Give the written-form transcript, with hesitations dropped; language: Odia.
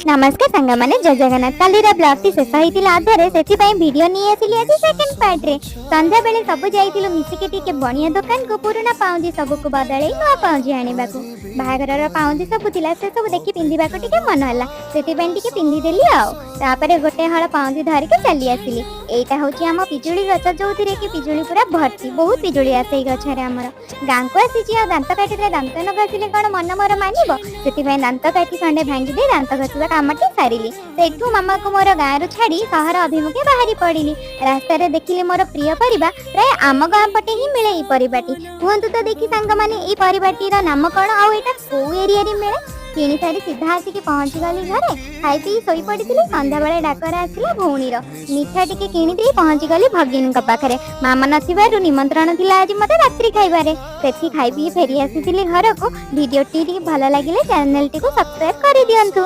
ନମସ୍କାର ସାଙ୍ଗମାନେ, ଜୟ ଜଗନ୍ନାଥ। କାଲିର ବ୍ଲଗଟି ଶେଷ ହେଇଥିଲା ଅଧାରେ, ସେଥିପାଇଁ ଭିଡିଓ ନେଇ ଆସିଲି ଆଜି ସେକେଣ୍ଡ ପାର୍ଟରେ। ସନ୍ଧ୍ୟାବେଳେ ସବୁ ଯାଇଥିଲୁ ମିଶିକି ଟିକେ ବଣିଆ ଦୋକାନକୁ, ପୁରୁଣା ପାଉଁଜି ସବୁକୁ ବଦଳେଇ ନୂଆ ପାଉଁଜି ଆଣିବାକୁ। ବାହାଘରର ପାଉଁଜି ସବୁ ଥିଲା, ସେ ସବୁ ଦେଖି ପିନ୍ଧିବାକୁ ଟିକେ ମନ ହେଲା, ସେଥିପାଇଁ ଟିକେ ପିନ୍ଧିଦେଲି। ଆଉ ତାପରେ ଗୋଟେ ହଳ ପାଉଁଜି ଧରିକି ଚାଲି ଆସିଲି। ଏଇଟା ହଉଛି ଆମ ପିଜୁଳି ଗଛ, ଯୋଉଥିରେ କି ପିଜୁଳି ପୁରା ଭର୍ତ୍ତି। ବହୁତ ପିଜୁଳି ଆସେ ଏଇ ଗଛରେ ଆମର। ଗାଁକୁ ଆସିଛି ଆଉ ଦାନ୍ତ କାଠିରେ ଦାନ୍ତ ନ ଘଷିଲେ କଣ ମନ ମୋର ମାନିବ? ସେଥିପାଇଁ ଦାନ୍ତ କାଠି ଖଣ୍ଡେ ଭାଙ୍ଗି ଦେଇ ଦାନ୍ତ ଘଷିବା କାମଟି ସାରିଲି। ସେଠୁ ମାମାକୁ ମୋର ଗାଁରୁ ଛାଡ଼ି ସହର ଅଭିମୁଖେ ବାହାରି ପଡ଼ିଲି। ରାସ୍ତାରେ ଦେଖିଲି ମୋର ପ୍ରିୟ ପରିବା। ପ୍ରାୟ ଆମ ଗାଁ ପଟେ ହିଁ ମିଳେ ଏଇ ପରିବାଟି। କୁହନ୍ତୁ ତ ଦେଖି ସାଙ୍ଗମାନେ, ଏଇ ପରିବାଟିର ନାମ କଣ ଆଉ ଏଇଟା କୋଉ ଏରିଆରେ ମିଳେ? କିଣି ସାରି ସିଧା ଆସିକି ପହଞ୍ଚିଗଲି ଘରେ। ଖାଇ ପିଇ ଶୋଇ ପଡ଼ିଥିଲି। ସନ୍ଧ୍ୟାବେଳେ ଡାକରା ଆସିଲା ଭଉଣୀର। ମିଠା ଟିକେ କିଣିଦେଇ ପହଞ୍ଚିଗଲି ଭଗିନୀଙ୍କ ପାଖରେ। ମାମା ନଥିବାରୁ ନିମନ୍ତ୍ରଣ ଥିଲା ଆଜି ମତେ ରାତ୍ରି ଖାଇବାରେ। ସେଠି ଖାଇ ପିଇ ଫେରି ଆସିଥିଲି ଘରକୁ। ଭିଡ଼ିଓଟି ଟିକେ ଭଲ ଲାଗିଲେ ଚ୍ୟାନେଲଟିକୁ ସବସ୍କ୍ରାଇବ କରିଦିଅନ୍ତୁ।